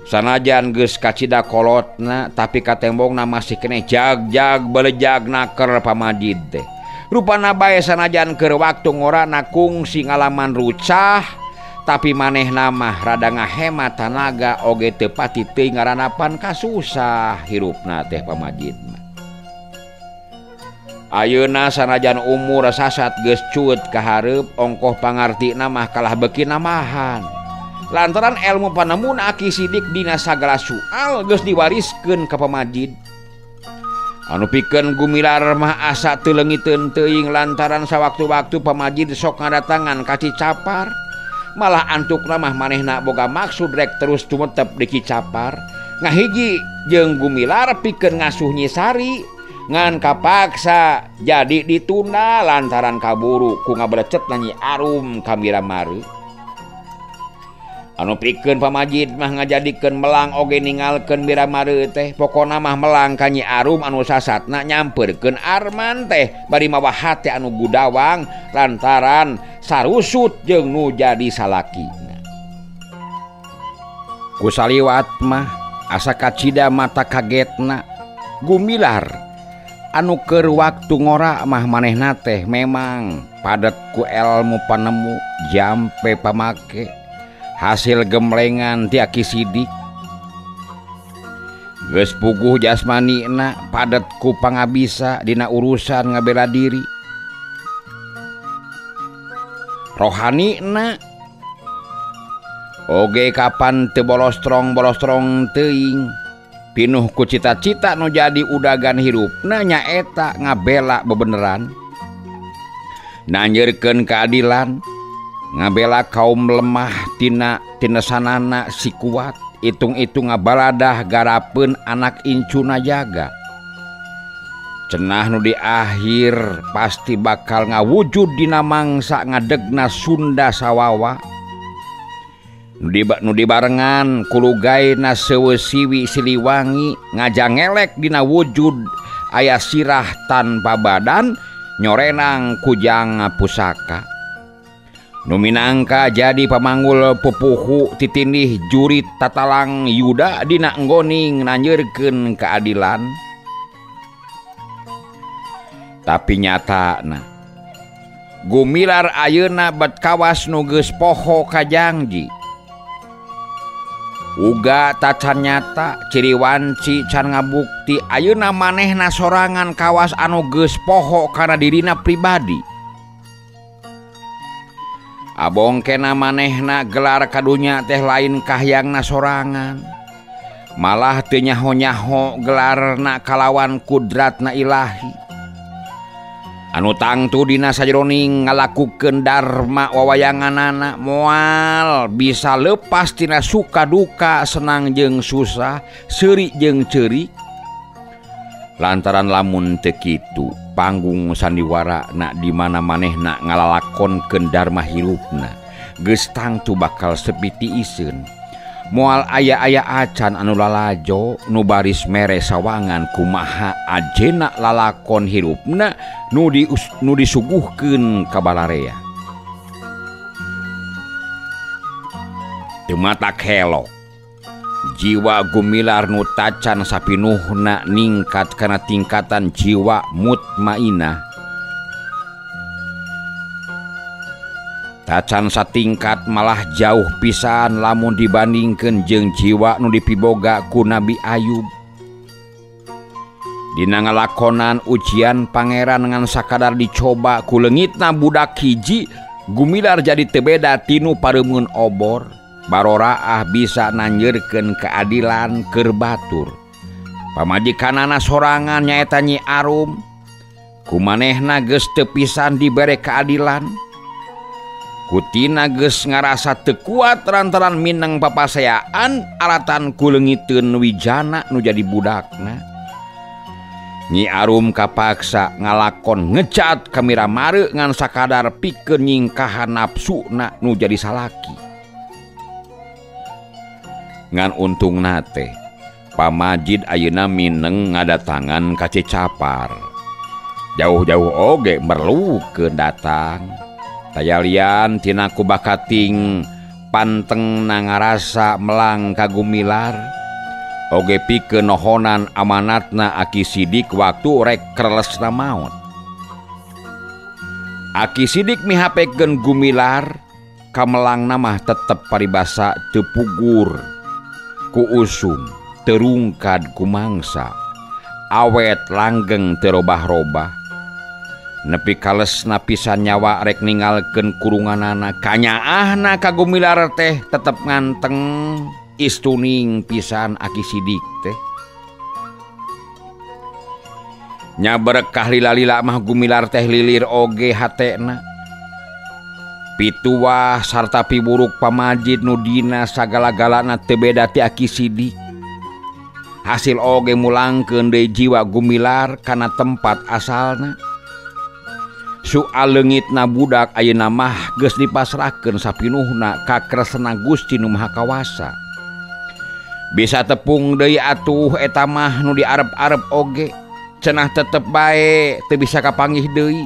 Sanajan geus kacida kolotna tapi katembongna masih keneh jag-jag belejag naker pamajid teh. Rupana bae sanajan keur waktu ngorana kungsi ngalaman rucah tapi manehna mah rada ngahemat tanaga oge teu pati teuing ngaranapan kasusah hirupna teh pamajid mah. Ayeuna sanajan umur sasat geus cuut ka hareup ongkoh pangartina mah kalah beuki namahan. Lantaran elmu panemuna Aki Sidik dina sagala soal geus diwariskeun ka pamajid. Anu pikeun Gumilar mah asa teu leungiteun teuing lantaran sawaktu-waktu pamajid sok ngadatangan ka Cicapar. Malah antukna mah manehna boga maksud rek terus tumetep di Cicapar. Ngahiji jeung Gumilar pikeun ngasuh Nyi Sari ngan kapaksa jadi ditunda lantaran kaburu ku ngabelecetna Nyi Arum ka Miramare. Anu pikeun pamajid mah ngajadikeun melang oge ningalkeun Miramare teh. Pokona mah melang ka Nyi Arum anu sasatna nyamperkeun Arman teh bari mawa hate anu gudawang lantaran sarusut jeung nu jadi salakina. Ku saliwat mah asa kacida mata kagetna Gumilar anu keur waktu ngora mah manehna teh memang padet ku elmu panemu jampe pamake hasil gemlengan ti Aki Sidik. Geus puguh jasmanina padet ku pangabisa dina urusan ngabela diri. Rohanina oge kapan teu bolostrong-bolostrong teuing pinuh ku cita-cita nu jadi udagan hirupna nyaeta ngabela bebeneran, nanjeurkeun keadilan, ngabela kaum lemah tina tinesanana si kuat, itung-itung ngabaladah garapeun anak incuna jaga. Cenah nu di akhir pasti bakal ngawujud dina mangsa ngadegna Sunda sawawa. Nu dibarengan kulugaina seueuh siwi Siliwangi ngajangelek dina wujud aya sirah tanpa badan nyorenang kujang pusaka. Nu minangka jadi pamanggul pupuhu titindih jurit tatalang yuda dina enggoning nanjeurkeun keadilan. Tapi nyatana Gumilar ayeuna bet kawas nu geus poho ka jangji. Uga tacan nyata ciri wanci can ngabukti ayeuna manehna sorangan kawas anu geus poho kana dirina pribadi. Abong kena manehna gelar kadunya teh lain kahyangna sorangan. Malah teu nyaho-nyaho gelarna kalawan kudratna ilahi. Anu tangtu dina sajeroning ngalakukeun dharma wawayanganana moal bisa lepas tina suka duka, senang jeung susah, seuri jeung ceurik. Lantaran lamun teu kitu panggung sandiwara na di mana manehna ngalalakonkeun dharma hirupna geus tangtu bakal sepi tiiseun. Moal aya-aya acan anu lalajo nu baris mere sawangan kumaha ajena lalakon hirupna nu disuguhkeun ka balarea. Teu matak helok jiwa Gumilar nu tacan sapinuhna ningkat kana tingkatan jiwa mutmainah. Tacan satingkat malah jauh pisan lamun dibandingkeun jeung jiwa nu dipiboga ku Nabi Ayub. Dina ngalakonan ujian pangeran ngan sakadar dicoba ku leungitna budak hiji, Gumilar jadi teu beda tinu pareumeun obor. Baroraah bisa nanjeurkeun keadilan keur batur. Pamajikanana sorangan nyaeta Nyi Arum. Kumanehna geus teu pisan dibere keadilan. Kutina geus ngarasa teu kuat lantaran mineng papaseaan alatan ku leungiteun wijana nu jadi budakna. Nyi Arum kapaksa ngalakon ngecat ka Miramare ngan sakadar pikeun nyingkahan napsuna nu jadi salaki. Ngan untungna teh pamajid ayeuna mineng ngadatangan ka Cicapar. Jauh-jauh oge merlukeun datang. Taya lian tina ku bakating pantengna ngarasa melang ka Gumilar. Oge pikeun nohonan amanatna Aki Sidik waktu rek kerlesna maot. Aki Sidik mihapekeun Gumilar, kamelangna mah tetep paribasa teu pugur ku usum, teu rungkad ku mangsa, awet langgeng teu robah-robah. Nepi kalesna pisan nyawa rek ninggalkeun kurunganana, kanyaahna ka Gumilar teh tetep nganteng. Istuning pisan Aki Sidik teh. Nya berkah lila-lila mah Gumilar teh lilir oge hatena. Pituah sarta piburuk pamajid nu dina sagala-galana teu beda ti Aki Sidik. Hasil oge mulangkeun deui jiwa Gumilar kana tempat asalna. Soal leungitna budak ayeuna mah geus dipasrahkeun sapinuhna ka kresna Gusti Nu Maha Kawasa. Bisa tepung deui atuh eta mah nu diarep-arep oge cenah tetep bae teu bisa kapanggih deui.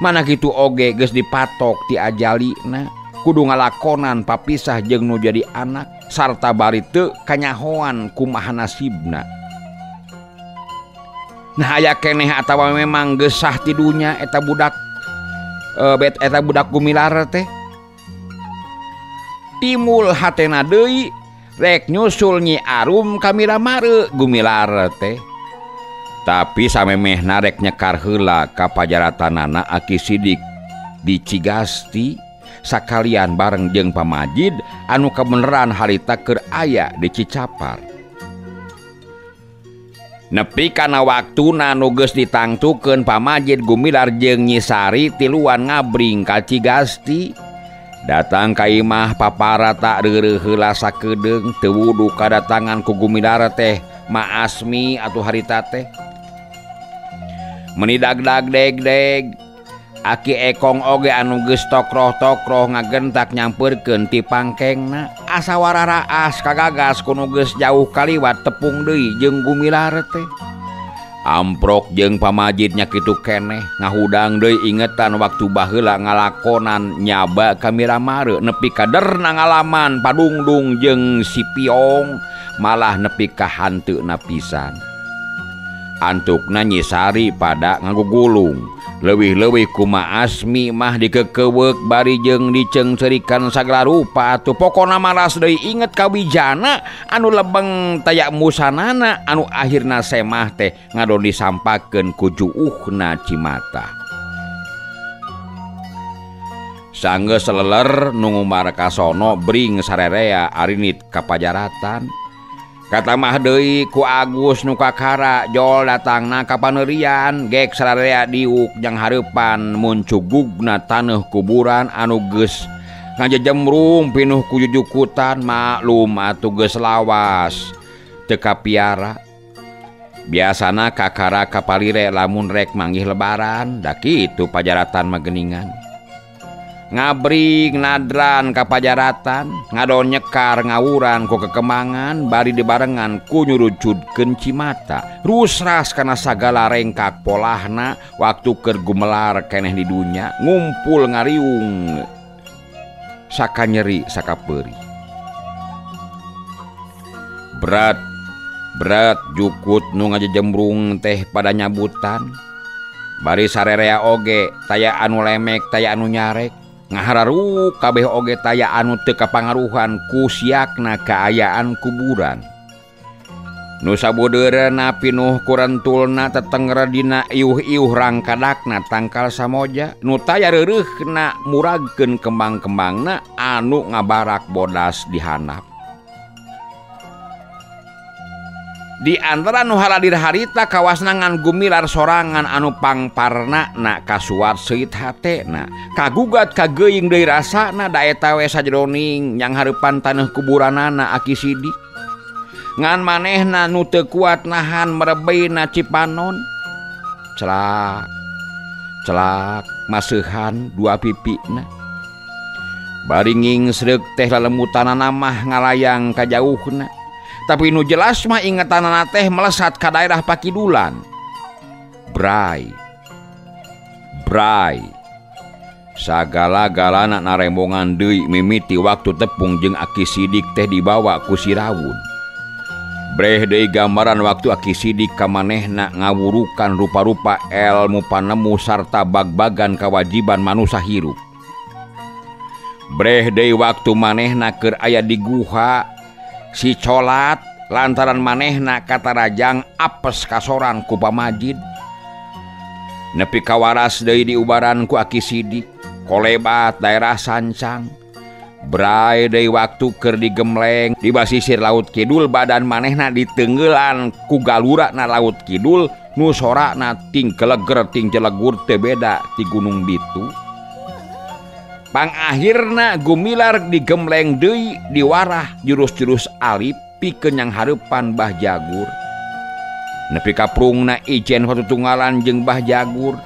Mana kitu oge geus dipatok ti ajalina, kudu ngalakonan papisah jeung nu jadi anak sarta bari teu kanyahoan kumaha nasibna. Nah aya keneh atawa memang geus sah ti dunya eta budak bet eta budak Gumilar teh. Timul hatena deui rek nyusul Nyi Arum ka Miramare Gumilar teh. Tapi samemehna rek nyekar heula ka pajaratanana Aki Sidik di Cigasti sakalian bareng jeung pamajid anu kabeneran harita keur aya di Cicapar. Nepi kana waktuna nu geus ditangtukeun pamajid Gumilar jeung Nyi Sari tiluan ngabring ka Cigasti. Datang ka imah papara tak reureuh heula sakedeung teu wudu kadatangan ku Gumilar teh Ma Asmi atuh harita teh. Meni dag-dag deg-deg Aki Ekong oge anu geus tokroh-tokroh ngagentak nyampeurkeun ti pangkengna asa wararaas kagagas ku nu geus jauh kaliwat tepung deui jeung Gumilar teh. Amprok jeung pamajidnya kitu keneh ngahudang deui ingetan waktu baheula ngalakonan nyaba ka Miramare nepi ka derna ngalaman padungdung jeung si Piong malah nepi ka hanteuna pisan. Antukna Nyi Sari pada ngagugulung leuwih-leuwih ku Ma Asmi mah dikekeuweuk bari jeung diceungceurikan sagala rupa atuh pokona malas deui inget ka wijana anu lebeng taya musanana anu akhirna semah teh ngadon disampakeun ku juuhna cimata. Sanggeus seleler nu ngumbar kasono bring sarerea arinit ka pajaratan. Katamah deui ku Agus nu kakara jol datangna ka paneurian gek sararea diuk jang hareupan muncugugna taneuh kuburan anu geus ngajejemrung pinuh ku jujukutan maklum atuh geus lawas teu kapiara. Biasana kakara kapalire lamun rek manggih lebaran da kitu pajaratan mah geuningan. Ngabring nadran ka pajaratan ngadon nyekar ngawuran ku kekemangan bari dibarengan ku nyurucudkeun cimata rusras kana sagala rengkak polahna waktu keur gumelar keneh di dunya ngumpul ngariung saka nyeri saka peurih. Berat berat jukut nu ngajejembrung teh pada nyabutan bari sarerea oge taya anu lemek taya anu nyarek. Ngahararu kabeh oge taya anu teu kapangaruhan ku siakna kaayaan kuburan. Nu sabudeureuna pinuh kurentulna tetengger dina iuh-iuh rangkadakna tangkal samoja, nu taya reureuhna muragkeun kembang-kembangna anu ngabarak bodas di handap. Di antara nu haladir harita kawasna ngan gumilar sorangan anu pangparna na kasuat seuit hatena, kagugat kageuing deui rasana da eta we sajroning yang hareupan taneuh kuburanana Aki Sidik. Ngan manehna nu teu kuat nahan merebeina cipanon. Celak celak maseuhan dua pipina. Bari ngingsreuk teh lalemutanana mah ngalayang ka jauhna. Tapi nu jelas mah ingetanana teh melesat ka daerah Pakidulan. Bray bray sagala-galana narembongan deui mimiti waktu tepung jeung Aki Sidik teh dibawa ku si Rawun. Breh deui gambaran waktu Aki Sidik kamanehna ngawurukan rupa-rupa elmu panemu sarta bag-bagan kawajiban manusa hirup. Breh deui waktu manehna keur aya di guha si colat lantaran manehna katarajang apes kasoran ku pamajid. Nepi kawaras deui diubaran ku Aki Sidik kolebat daerah Sancang. Bray deui waktu keur digemleng di basisir laut kidul badan manehna ditenggelan ku galurana laut kidul nu sorana ting keleger ting jelegur teu beda ti Gunung Bitu. Pangakhirna gumilar digemleng deui diwarah jurus-jurus alip pikeun yang hareupan Bah Jagur. Nepi kaprungna ijen patutunggalan jeung Bah Jagur.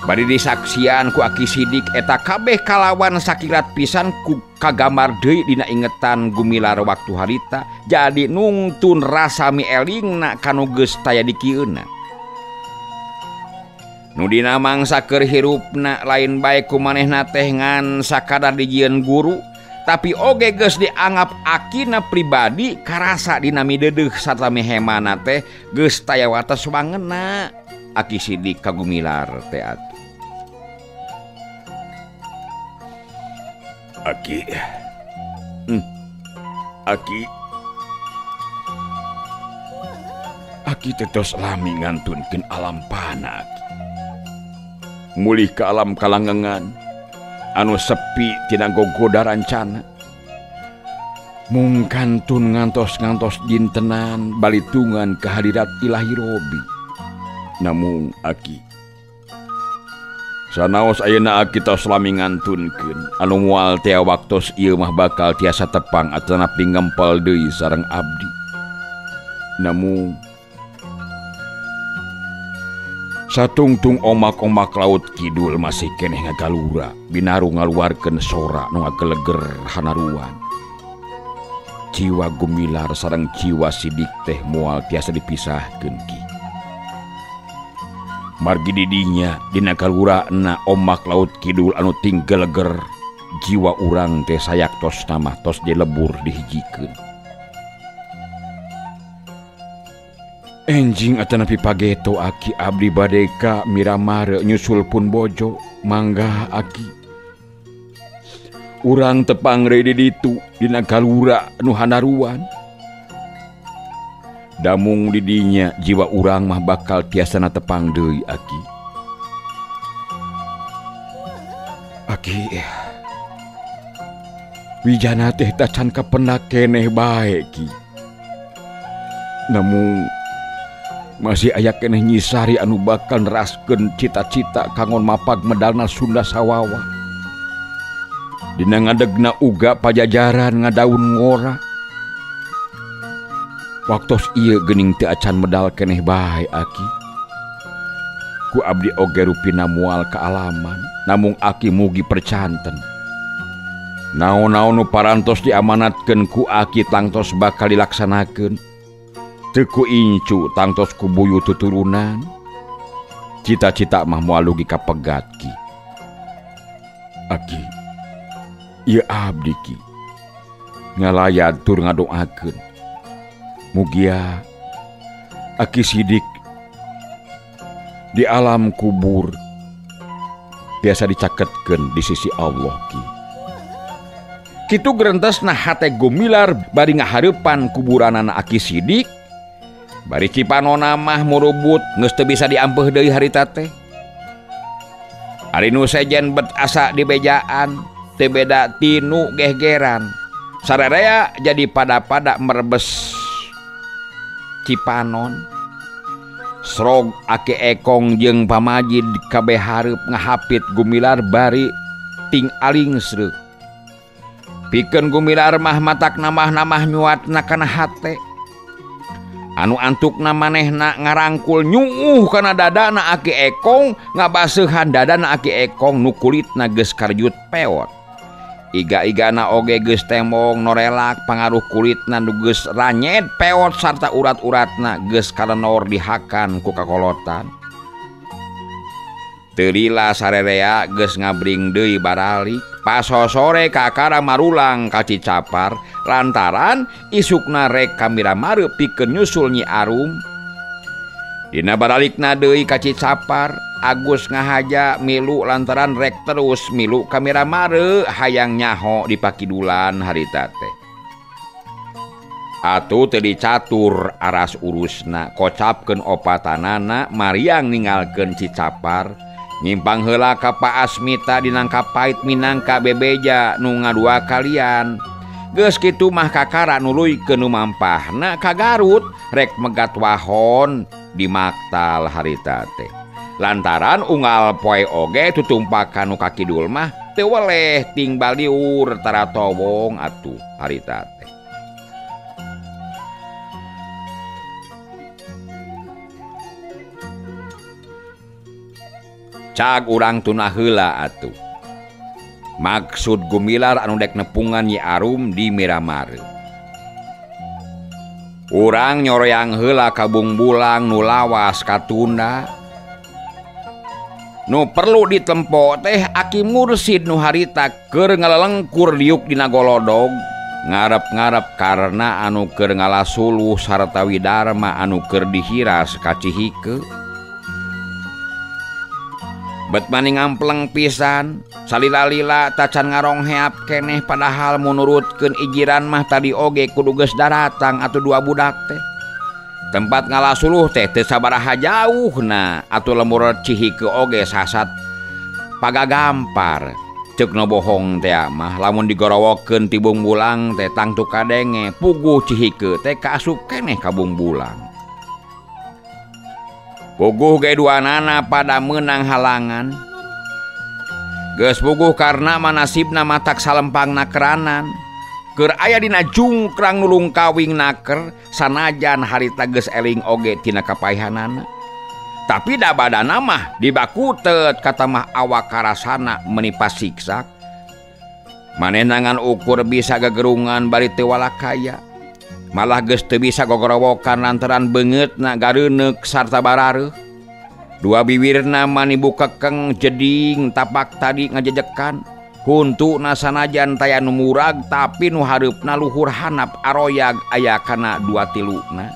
Bari disaksian ku Aki Sidik eta kabeh kalawan sakilat pisan ku kagambar deui dina ingetan gumilar waktu harita jadi nungtun rasa mielingna kanu geus taya dikieuna. Nu dina mangsa keur hirupna lain bae ku manehna teh ngan sakadar dijieun guru tapi oge geus dianggap akina pribadi karasa dina mideudeuh sarta mihemana teh geus taya wates wangena. Aki Sidik ka gumilar teh atuh. Aki, Aki, Aki tetos lami ngantunkeun alam pana Aki. Mulih ke alam kalanggengan anu sepi tina gogoda rancana. Mung kantun ngantos-ngantos dintenan balitungan kehadirat Ilahi Robi. Namung Aki sanaos ayeuna Aki tos lami ngantunkeun anu moal tea waktos ieu mah bakal tiasa tepang atanapi ngempel deui sareng abdi. Namung satungtung omak-omak laut kidul masih keneh ngagalura binaru ngaluarkeun sora nu ngageleger hanaruan. Jiwa gumilar sareng jiwa Sidik teh moal tiasa dipisahkeun ki. Margi didinya dina kalurana omak laut kidul anu tinggeleger jiwa urang teh sayaktos namah tos dilebur dihijikeun. Enjing atanapi pageto Aki abdi bade ka Miramare nyusul pun bojo mangga Aki. Urang tepang re di ditu dina kalura nu hanaruan. Damung didinya jiwa urang mah bakal tiasana tepang deui Aki. Aki wijana teh tacan kapendak keneh bae ki. Namun masih aya keneh nyisari anu bakal neraskeun cita-cita kanggon mapag medalna Sunda sawawa. Dina ngadegna uga pajajaran ngadaun ngora. Waktos ieu geuning teu acan medal keneh bae Aki. Ku abdi oge rupina moal kaalaman, namung Aki mugi percanten. Naon-naon nu parantos diamanatkeun ku Aki tangtos bakal dilaksanakeun. Teu ku incu tangtos ku buyut tuturunan. Cita-cita mah moal dugi kapegat ki. Aki, ieu abdi ki ngalayad tur ngadoakeun. Mugia Aki Sidik di alam kubur tiasa dicaketkeun di sisi Allah ki. Kitu gerentesna hate Gumilar bari ngahareupan kuburanana Aki Sidik. Bari Cipanona mah murubut geus teu bisa diampeuh deui harita teh. Ari nu sejen bet asa dibejaan teu beda tinu gehgeran. Sararea jadi pada-pada merebes Cipanon. Srog Aki Ekong jeung Pamajid kabeh hareup ngahapit Gumilar bari ting aling sreuk. Pikeun Gumilar mah matak namah-namah nyuatna kana hate. Anu antukna manehna ngarangkul nyuuh kana dadana Aki Ekong, ngabaseuhan dadana Aki Ekong nu kulitna geus karjut peot. Iga-igana oge geus tembong norelak pangaruh kulitna nu geus ranyed peot sarta urat-uratna geus kalenor dihakan ku kakolotan. Teu lila sarerea geus ngabring deui baralik. Pasosore kakara marulang ka Cicapar lantaran isukna rek ka Miramare pikeun nyusul Nyi Arum. Dina baralikna deui ka Cicapar, Agus ngahaja milu lantaran rek terus milu ka Miramare hayang nyaho di pakidulan harita teh. Atuh teu dicatur aras urusna, kocapkeun opatanana mariang ninggalkeun Cicapar. Nyimpang heula ka Pak Asmita dinangka pait minangka bebeja nu ngadua kalian. Geus kitu mah kakara nuluykeun nu mampahna ka Garut rek megat wahon di maktal harita teh. Lantaran unggal poe oge tutumpakan nu ka kidul mah teu weleh ting baliur taratowong atuh harita teh. Cag urang tunah heula atuh. Maksud Gumilar anu dek nepungan Nyi Arum di Miramare. Urang nyoroyang heula ka Bungbulang nu lawas katunda. Nu perlu ditempo teh Aki Mursid nu harita keur ngalelengkur diuk dina golodog, ngarep-ngarep karena anu keur ngalasuluh sarta widarma anu keur dihiras ka Cihike. Bet maning ngampleng pisan, salila-lila tacan ngarongheap keneh padahal munurutkeun ijiran mah tadi oge kudu geus daratang atuh dua budak teh. Tempat ngalasuluh teh teu sabaraha jauhna atuh lemur Cihike oge sasat pagagampar. Ceuk nu bohong teh mah lamun digorowokeun ti Bungbulang teh tangtu kadenge puguh Cihike teh kaasup keneh ka Bungbulang. Puguh ge duanana pada meunang halangan. Geus puguh karna manasibna matak salempang nakeranan. Keur aya dina jungkrang nulung kawing naker sanajan harita geus eling oge tina kapaihanana. Tapi da badana mah dibakutet katamah awak karasana meni pasiksak. Manehna ngan ukur bisa gegerungan bari teu walakaya. Malah geus teu bisa gogorowokan lantaran beungeutna gareuneuk sarta barareuh. Dua biwirna mani bukekeng jeding tapak tadi ngajejekan. Huntuna sanajan taya nu murag tapi nu hareupna luhur hanap aroyag aya kana dua tiluna.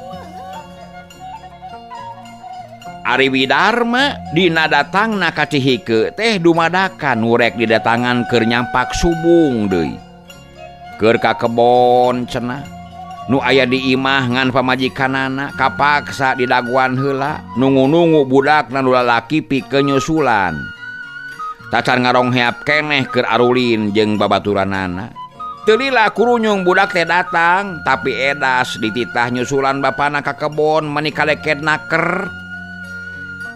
Ari Widarma dina datangna ka Cihike teh dumadakan nu rek didatangan keur nyampak subung deui. Keur ka kebon cenah. Nu aya di imah ngan pamajikanana kapaksa didaguan heula nungu-nungu budakna nu lalaki pikeun nyusulan. Tacan ngarongheap keneh keur arulin jeung babaturanana. Teu lila kurunyung budak teh datang tapi edas dititah nyusulan bapana ka kebon meni kaleket naker.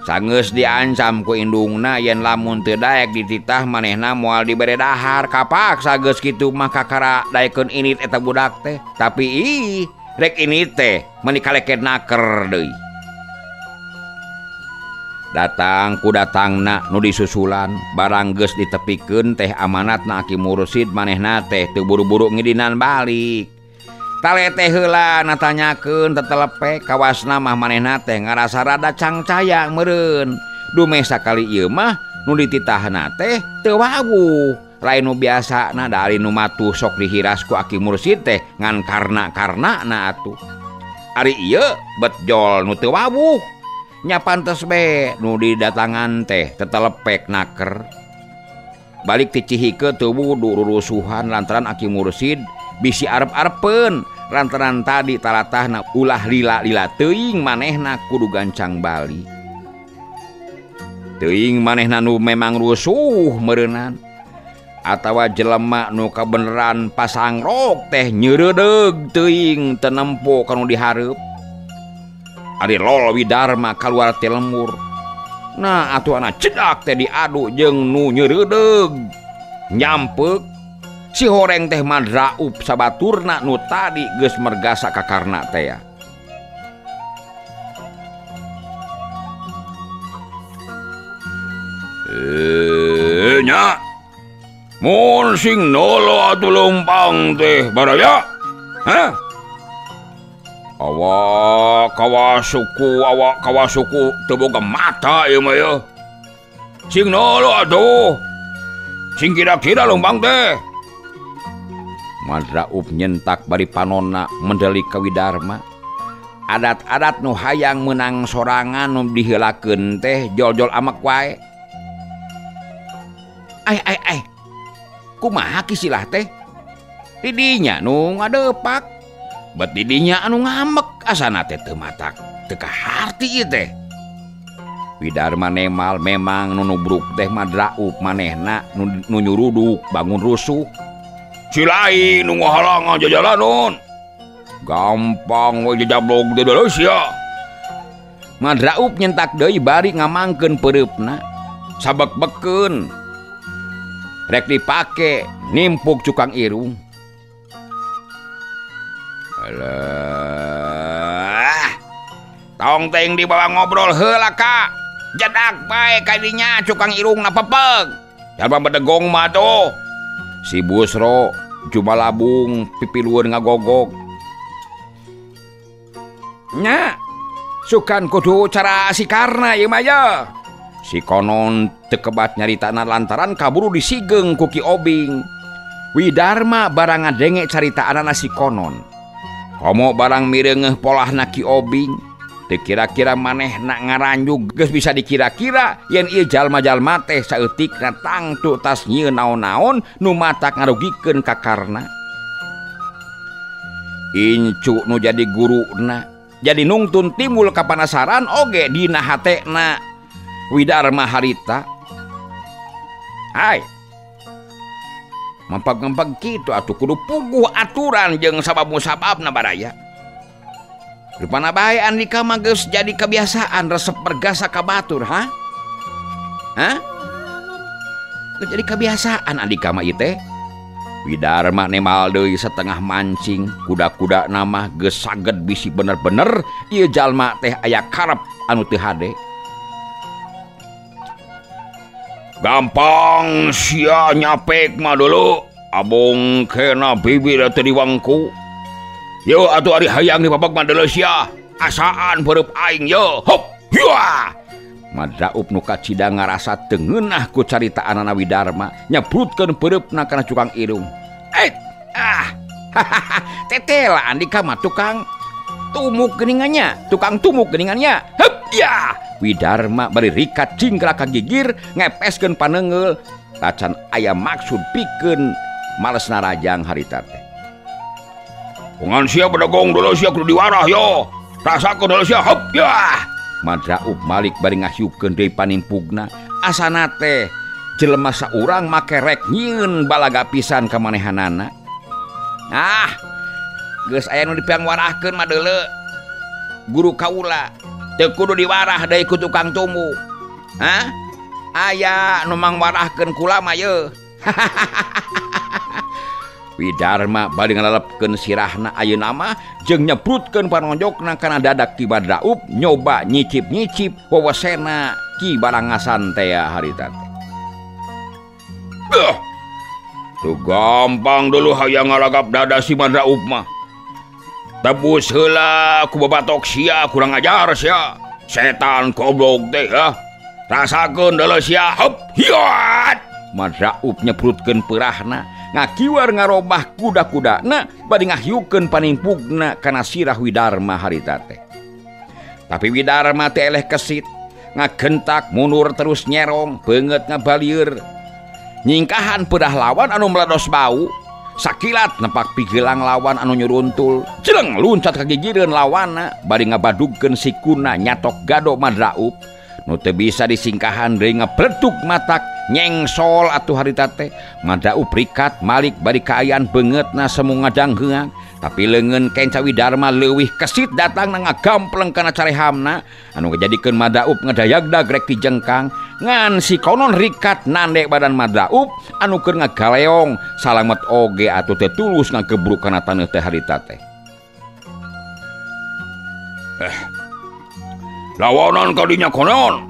Sanggeus diancam ku indungna yen lamun teu daek dititah manehna moal dibere dahar. Kapaksa geus kitu mah kakara daekeun init eta budak teh. Tapi ih rek init teh meni kaleket naker deui. Datang ku datangna nu disusulan barang geus ditepikeun teh amanatna Aki Mursid manehna teh teu buru-buru ngidinan balik. Tale teh heula natanyakeun tetelepe kawasna mah manehna teh ngarasa rada cangcaya meureun. Dumeh sakali ieu mah nu dititahna teh teu wawuh. Lain nu biasana da ari nu matuh sok dihiras ku Aki Mursid teh ngan karna-karnana atuh. Ari ieu betjol nu teu wawuh. Nya pantes be nu didatangan teh tetelepek naker. Balik ti Cihike teu wudu rurusuhan lantaran Aki Mursid bisi arep-arepeun lantaran tadi talatahna ulah lila-lila teuing manehna kudu gancang balik. Teuing manehna nu memang rusuh meureunnan atawa jelema nu kabeneran pasangrok teh nyeureudeg teuing teu nempo ka nu dihareup. Ari Lol Widarma kaluar ti lembur. Nah atuh anak cedak teh diadu jeung nu nyeureudeg. Nyampeuk si horeng teh madraup sabaturna nu tadi geus mergasa ka Karna teh ya. Nya. Mun sing nolo atuh leumpang teh baraya. Hah? Awak kawasuku teu boga mata ieu mah yeuh. Sing nolo atuh. Sing kira-kira leumpang teh. Madraup nyentak bari panonna mendelik ka Widarma. Adat-adat nu hayang meunang sorangan nu diheulakeun teh jol-jol amek wae. Ai ai ai. Kumaha kisilah teh? Didinya nu ngadepak. Bet didinya anu ngamek asana teh teu matak teu kaharti ieu teh. Widarma nemal memang nu nubruk teh madraup manehna nu nyuruduk bangun rusuh. Si lain nu ngahalangan jajalanon. Gampang we jajablog teh deuleu sia. Madraup nyentak deui bari ngamangkeun peureupna. Sabek-bekeun. Rek dipake nimpuk cukang irung. Alah. Tong teuing dibawa ngobrol heula ka. Jedak bae ka dinya cukang irungna pepeg. Jalma bedegong mah tuh. Si Busro jumalabung pipilueun ngagogog. Nya, sukan kudu cara si Karna ieu mah ye. Si konon teu kebat nyaritana lantaran kaburu disigeng ku Ki Obing. Widarma barang ngadenge caritaanana si konon. Komo barang mireungeuh polahna Ki Obing. Teu kira-kira manehna ngaranjug geus bisa dikira-kira yen ieu jalma-jalma teh saeutikna tangtu tas nyieun naon-naon nu matak ngarugikeun ka Karna. Incu nu jadi guruna jadi nungtun timbul kapanasaran oge dina hatena Widarma harita. Hai. Mampag-mampag kitu atuh kudu puguh aturan jeung sabab musababna baraya. Rupana bae Andika mah geus jadi kebiasaan resep bergasa ka batur, ha? Hah? Geus jadi kebiasaan Andika mah ieu teh. Widarma nemal deui setengah mancing, kuda-kuda nama geus saged bisi bener-bener ieu jalma teh aya karep anu teu hade. Gampang sia nyapek mah dulu, abong kena bibir teu diwangku. Yo atuh ari hayang dipapag mah deuleu sia, asaan peureub aing yo. Hop, hua. Madraup nu kacida ngarasa teu ngeunah ku caritaanana Widarma, nyebrutkeun peureupna kana cukang irung. Ah. Tetela Andika mah tukang tumuk geuningannya, tukang tumuk geuningannya. Hup, ya. Widarma bari rikat cingkrak ka gigir ngepeskeun paneunggeul tacan aya maksud pikeun malesna rajang harita teh. Ungan sia bedegong deuleu sia kudu diwarah yo. Rasakeun deuleu sia hop ya. Madraup malik bari ngahiupkeun deui panimpugna. Asana teh jelema saurang make rek nyieun balaga pisan ka manehanana. Ah, geus aya nu dipiangwarahkeun mah deuleu. Guru kaula teu kudu diwarah deui ku tukang tumuk. Hah? Aya nu mangwarahkeun kula mah yeuh. Widarma bari ngalelepkeun sirahna ayeuna mah jeung nyebrutkeun panonjokna kana dadak Ki Madraup nyoba nyicip-nyicip wewesena Ki Barangasan teh harita teh. Tuh gampang dulu hayang ngaragap dada si Madraup mah. Tebus heula ku babatok sia kurang ajar sia. Setan goblok teh ha. Rasakeun deuleu sia. Hop hiat. Madraup nyebrutkeun peurahna ngakiwar ngarobah kuda-kudana bari ngahiukeun panimpugna kana sirah Widarma harita teh. Tapi Widarma teh eleh kesit, ngagentak mundur terus nyerong, beungeut ngabalieur. Nyingkahan pedah lawan anu meledos bau. Sakilat nepak pigelang lawan anu nyuruntul. Jeleng luncat ka gigireun lawanna bari ngabadugkeun sikuna nyatok gado Madraub. Nu teu bisa disingkahan deui ngabletuk matak nyengsol atuh harita teh. Madraub rikat malik bari kaayaan beungeutna semu ngadangheung. Tapi leungeun Kenca Widarma leuwih kesit datang na ngagampleng kana carehamna anu ngajadikeun Madraub ngadayagdag rek dijengkang. Ngan si konon rikat nandek badan Madraub anu keur ngagaleong salamet oge atuh teu tulus ngagebruk kana taneuh teh harita teh. Lawanan kadinya konon.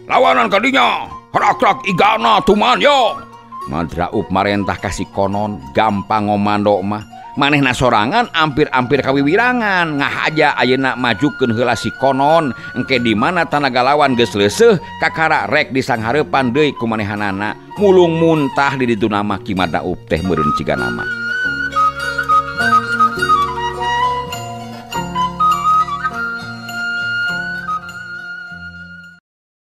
Lawanan kadinya harak-rak igana tuman yo. Madraub marentah ka si konon gampang ngomando mah. Manehna sorangan ampir-ampir kawiwirangan ngahaja ayeuna majukeun heula si konon engke di mana tanaga lawan geus leuseuh kakara rek disanghareupan deui ku manehanana mulung muntah di ditu nama Ki Madraub teh meureun ciga nama.